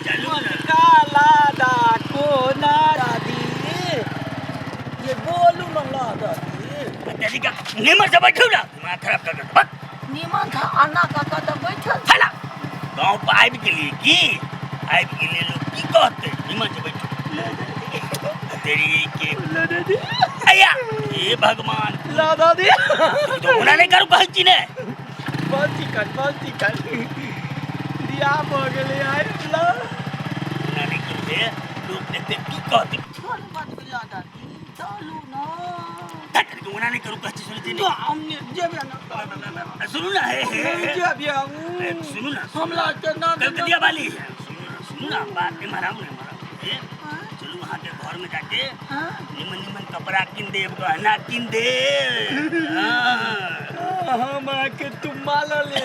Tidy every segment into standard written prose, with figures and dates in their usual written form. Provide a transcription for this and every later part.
चलू ने। काला कोना दादी ये बोलू न ला दादी। तरीका निमन से बैठू ना, दिमाग खराब कर देता बस। निमन था अन्ना काका तऽ बैठल। हला गाँव पर आबि गेलियै की आबि गेलियै, लोग की कहतै? निमन से बैठू। तेरी के अया, हे भगवान! ला दादी। तो ओना नहि करू कहै छी ने। बस चिकन, बस चिकन बियाह भऽ गेलै आइ ला। ओना नहि करू हे, लोग देखते की कहतै? छोड़ मत ला दादी, चलू ना। धत्, ओना नहि करू कहै छी, सुनै छी? तो हम नहि जेबै ना। सुनू ना, हे हे नहि हे। जेबै हम। सुनू ना। हमरा के ना। कलकतिया वाली, सुनू ना, सुनू ना बात, नहीं मारा, नहीं मारा। हे, चलू वहाँ के घर में जाके निमन निमन कपड़ा किन देब, गहना किन देब, हाँ। हम आके तुम माला ले।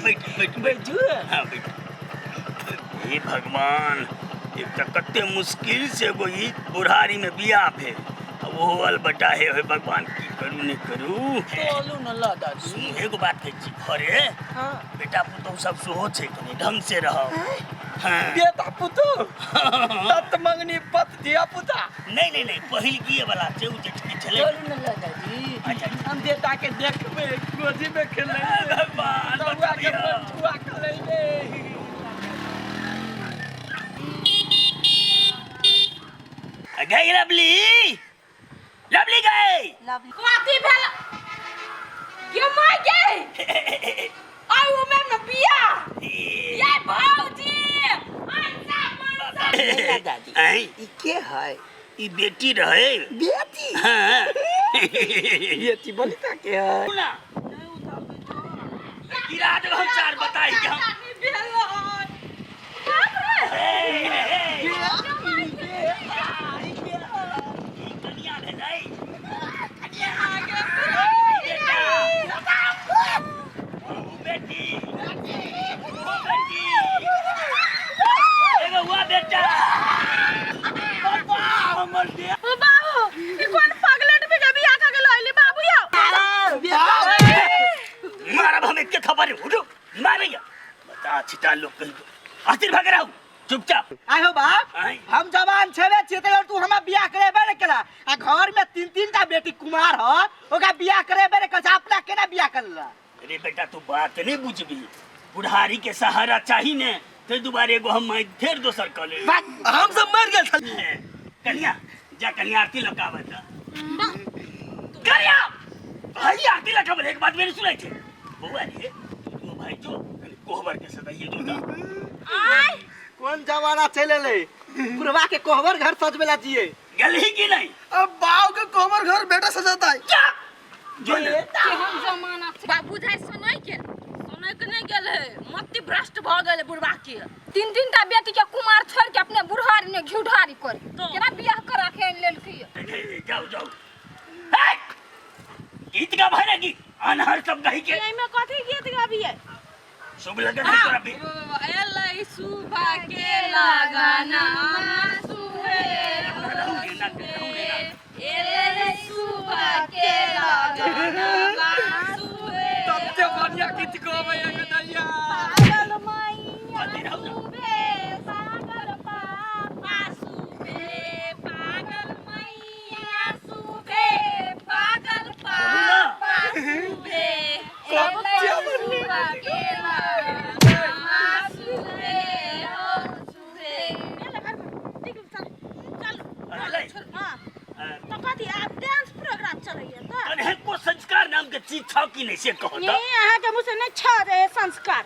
बैठ बैठ। बैठू। हाँ, बैठ। हे भगवान, एक तऽ कते मुश्किल से एगो ई बुढ़ारी में बियाह भेल आ ओहो अलबटा। हे हे भगवान, की करू नहि करू? चलू ना ला दादी। सुनू, एगो बात कहै छी, घरे बेटा पुतहु सब सेहो छै, कनि ढंग से रहब, हाँ। बेटा पुतो तत मंगनी पत दिया पुता। नहि नहि नहि, पहिल गिए वाला छै, ओ जेठकी छलै। चलू ना ला दादी। अच्छा। हम बेटा के देखबै, गोदी में खेलै। हे भगवान! तरुआ के बचाबियौ। छुआ के लैबै। गई लवली, लवली गई। कथी भेल के माय गे? आइ उमेर में बियाह ये भौजी अनसा मनसा। दादी। ऐं? ई के है? ई बेटी रहे। बेटी? हाँ। बेटी बलिता के है। ना गिरा देब हम चार बताई के हम। आदमी भेल हन। बाप रे! हे, हे, हे। ई कनिया भेलै बेटा, ओ बेटी, ओ बेटी, एगो हुआ बेटा। पापा हमर दे। ओ बाबू, ई कोन पगलेट में के बियाह क गेल अइली बाबू यौ? मारब हम एक खबर, उठो, मारैया बता छिटा लोग कहीं आखिर भाग रहा चुपचाप। आय हो बाप। आय। हम जवान छेबे छियै तैयो तू हमरा बियाह करेबे ने केला आ घर में तीन तीन टा बेटी कुमार ह, ओकरा बियाह करेबे ने केला, अपना केना बियाह करला? अरे बेटा, तू बात नहीं बुझबी, बुढ़ारी के सहारा चाही ने, ते दुबारे एगो हम माइक फेर दोसर कऽ ले। हम सब मर गेल छल। कन्या जा, कन्या आरती लकाबै त कन्या भाई आरती लकाबै। एक बात मेरी सुनै छै बौआ रे, तू भाई जो कनि कोहबर के सदैये जो त। आय। कोन जमाना चलि एलै, बुढ़वा के कोहबर घर सजबेला जिए। गेलही कि नहीं? अब बाप के कोहबर घर बेटा सजाता है। जा जो ने। केहन जमाना छै बाबू, जाइ सुनै के सुनै के नहि गेल है, मति भ्रष्ट भऽ गेलै बुढ़बा के। तीन तीन टा बेटी के कुमार छोड़ के अपने बुढ़ारी ने घिउढारी करे केना बियाह करा के आनि लेलकै? जाओ जाओ, हे! गीत गा भाई ना गीत, अनहर सब गही के। एहिमे कथी गीत गाबियै? शुभ लगन है तोरा भी। एलै सुबह के लगाना सुहे, एलै सुबह के लगाना सुहे। तते बढ़िया गीत गबै है दैया। पागल मैया अथी रहू ना। सुबे, पागल पापा सुबे, पागल मैया सुबे, पागल पापा सुबे, एलै सुबह के लगाना सुबे हो सुबे। अरे हाँ तो कथी आब डांस प्रोग्राम चलैया तऽ? अरे को संस्कार नाम के चीज छौ कि नहीं से कहो। नहीं, अहाँके मुँह से नहीं छह रहे संस्कार,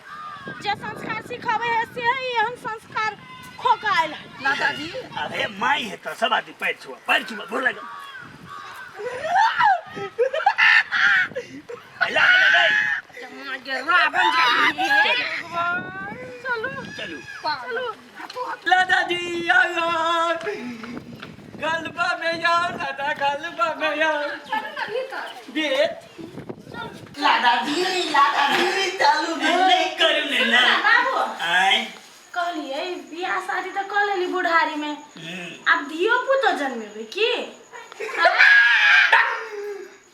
जे संस्कार सिखाबै है से एहन संस्कार खोका आयल है। दादाजी। अरे माई है तो सब आदमी पैर छुआ, पैर छुआ, गोर लगा लागल रे। चलू। चलू। चलू। दादाजी आयो, गलबा में आओ दादा, गलबा में आओ। चलू ना भीतर। बेट दादाजी, दादाजी चालू। नहीं करू ने ना। बाबू। आय। कहलियै बियाह शादी तऽ कऽ लेली बुढ़ारी में, आब धियो पुतो जन्मेबै की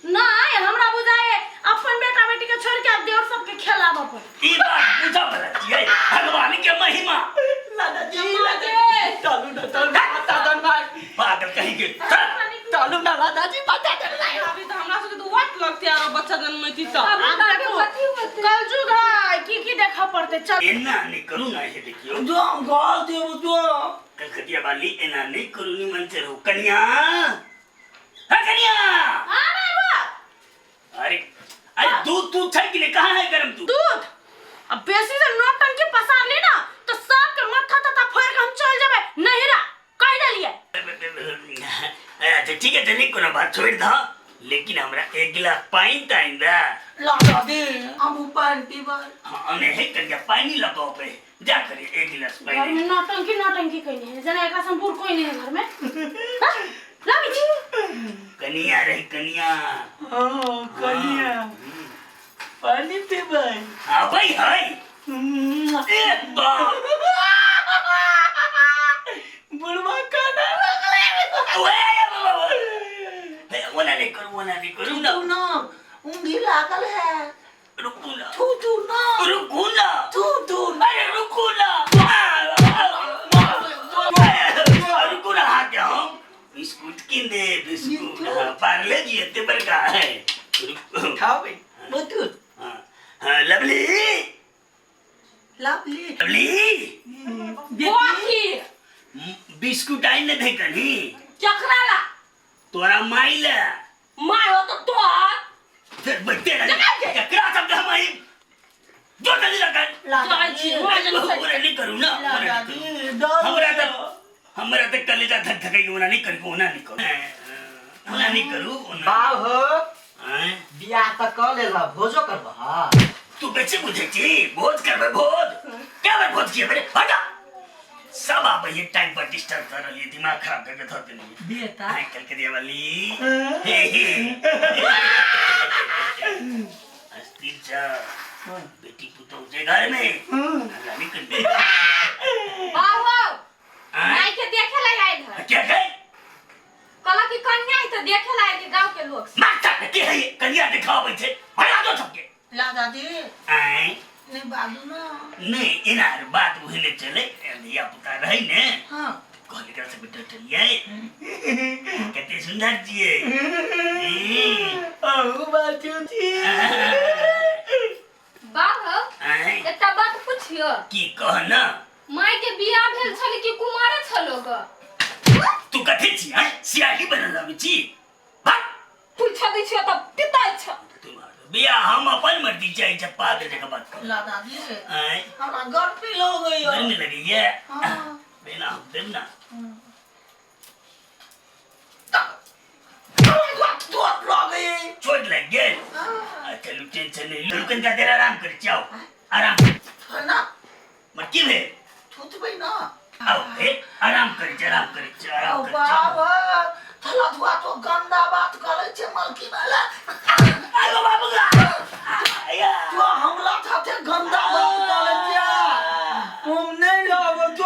नहीं? हमरा बुझाए अपन बेटा बेटी के छोड़ के आब देवर सबके खेला लाबऽ पड़त। ई बात पूछऽ वाला छियै भगवान के महिमा। लादाजी लादाजी चलू ना चलू माता दन भाई पागल कहीं के चल। चलू ना लादाजी माता दन भाई। अभी तऽ हमरा सबके तऽ वाट लगतै आरो बच्चा जन्मैती तऽ। आब आब देखू देखू कथी होतै। कलजुग है की की देखऽ पड़तै चल। एना नहि करू ना हे देखियौ। जो हम गाल देब जो। कलकतिया वाली एना नहि करू निमन से रहू कनिया। हाँ कनिया। हाँ बाबा। अरे अरे दूध दूध छै कि नहीं कहाँ है गरम दूध? दूध अब बेसी से नौटंकी पसार ली ना तो सबके माथा तथा फोड़ के हम चल जेबै नहिरा कहि देलियै। अच्छा ठीक है चलिए कोनो बात छोड़ दो लेकिन हमरा एक गिलास पानी ताइन दा। लादाजी हम पानी पीबै। हाँ नहीं कनिया पानी लगाओ पे जा करिए एक गिलास घर पानी। में नौटंकी नौटंकी कइने है जना एकरा सन बूढ़ कोई नहीं है घर में। हाँ? लाबै छी। कनिया रही कनिया। हाँ कनिया पानी पीबै। हाँ भाई हाय ए बाप बुढ़वा काना लगले। ओए बाबा हे ओना नहीं करू ओना नहीं करू ना। तू ना ऊँघी लागल है। रुकू ना तू तू ना रुकू ना तू तू। अरे रुकू ना रुकू ना। हाँ क्या हम बिस्कुट की दे बिस्कुट। हाँ, पार्ले जी इतने बड़का है। रुकू। खाओ बे बुतू। हाँ हाँ लवली लवली लवली कथी बिस्कुट आई ने दे कनी केकरा ला? तोरा माई ला। My हो तो तोहर। फिर बच्चे ना केकरा सब दे माई जो जल्दी लगा। जाइ छी माय जन ओरा नहीं करू ना ओरा नहीं करू। हमरा त कलेजा धक धक ओना नहीं करू ओना नहीं करू ओना नहीं करू ओना। बाप हो हैं? बियाह त क लेला भोजो करबह। तू बेचे बुझे छी भोज करबे भोज क्या बार भोज किए बरे हटा सब आप ये टाइम पर डिस्टर्ब कर रही है दिमाग खराब करके धर देनी बेटा हाय कल के दिया वाली हे हे अस्थिर जा बेटी पुतोह जे घर में हल्ला नहीं कर दे। बाबू हैं? माय के देखे ला आयल है। क्या कहे? कहला कि कन्या है तो देखे ला आयल गांव के लोग। माता के है ये कन्या दिखाओ बैठे भगा दो सबके। लादाजी आए नहीं बाजू ना नहीं इनार बात वही ने चले लिया पुता रही ने। हाँ कहले कर से बेटा चलिए कितने सुंदर जिए। अहू बाजू जी। बाबू आए एकटा बात पुछियो। की कहना? माय के बियाह भेल छल कि कुमारे छलो ग? तू कथी छी हैं सियाही बनल अबै छी भाग। पूछ दै छियो तब पिताइ छ। तुम्हार बियाह हम अपन मर्जी चाहे छै पागल जगह बात कर। लादाजी आए हमरा गर्मी लग गई। गर्मी लगी है। हाँ। बिना हम देब ना। चोट लग गई। चोट लग गेल। हाँ। चलू टेंशन नहीं लू कनिका देर आराम कर जाओ आराम। ना मत की भेल? थुतबै ना। आओ हे आराम कर जा आराम कर जा आराम कर जा। बाबा थला धुआ तो गंदा बात करे छे मलकी वाला। आयो बाबू गा। आया। तो हमला साथे गंदा बात करे छे। हम नहीं रहब तो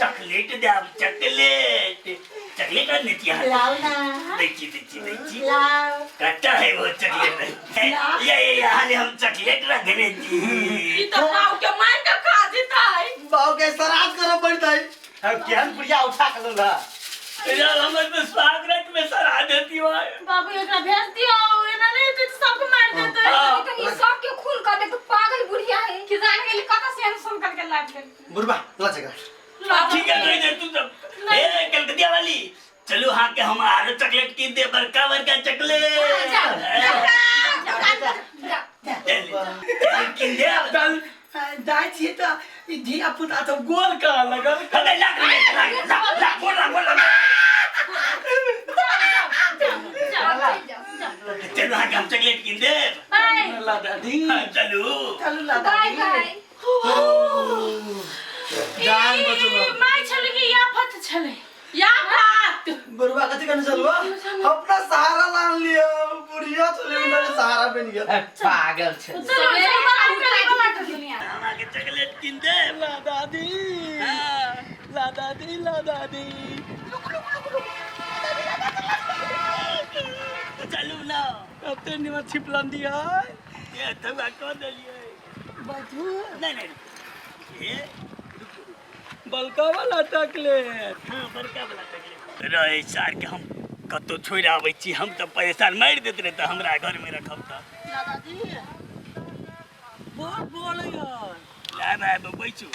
चॉकलेट दे चॉकलेट चॉकलेट और नहीं लाओ ना। देखी देखी देखी लाओ। कच्चा है वो चॉकलेट। ये ये यहाँ हम चॉकलेट रखने जी। तो बाऊ के मार के खा जीता है। बाऊ के सराज करो पड़ता है। अब केहन पुड़िया उठा के लोला। यार हमर तो स्वागत में सरा देती भाई। बाबू एकरा भेज दियो एना नहीं तो सबको मार देते। कनी सबके खून कर दे तो पागल बुढ़िया है कि जान गेली कत से सुन करके लाइफ ले। बुढ़बा ला जगह। ठीक है कोई दे तू सब ए कलकतिया वाली चलो हाँ के हम आरो चॉकलेट कीन दे बड़का बड़का चॉकलेट चल कीन दे चल जाइ छियै तऽ ई धिया पुता सब गोल करऽ लगल। अरे लाग लाग लाग लाग बोल लाग बोल लाग। चलो हाँ के हम चॉकलेट कीन दे। बाय। ला दादी। हाँ, चलू। चलू ला बाय दादी। बाय। जान बचलो। माय छलै कि आफत छलै? आफत। बुढ़वा कथी करने चलबा? अपना सहारा लान लियो, बुढ़िया चले उनका सहारा बन गया। पागल छै। चलो चलो बात करी बात दुनिया। हम आके चॉकलेट कीन दे। ला दादी। हाँ। ला दादी, ला दादी। चलू ना। कते निमन छिपलन दिया। ये थुआ कह देलिए। बैठू। नहीं नहीं ये बलका वाला चॉकलेट। हाँ बड़का वाला चॉकलेट रहे सार के हम कतौ छोड़ि आबै छी, हम तऽ परेशान मारि देत रहे तऽ हमरा घरमे रखब तऽ। ला दादी। बहुत बोले यार। लाब आबि बैसू।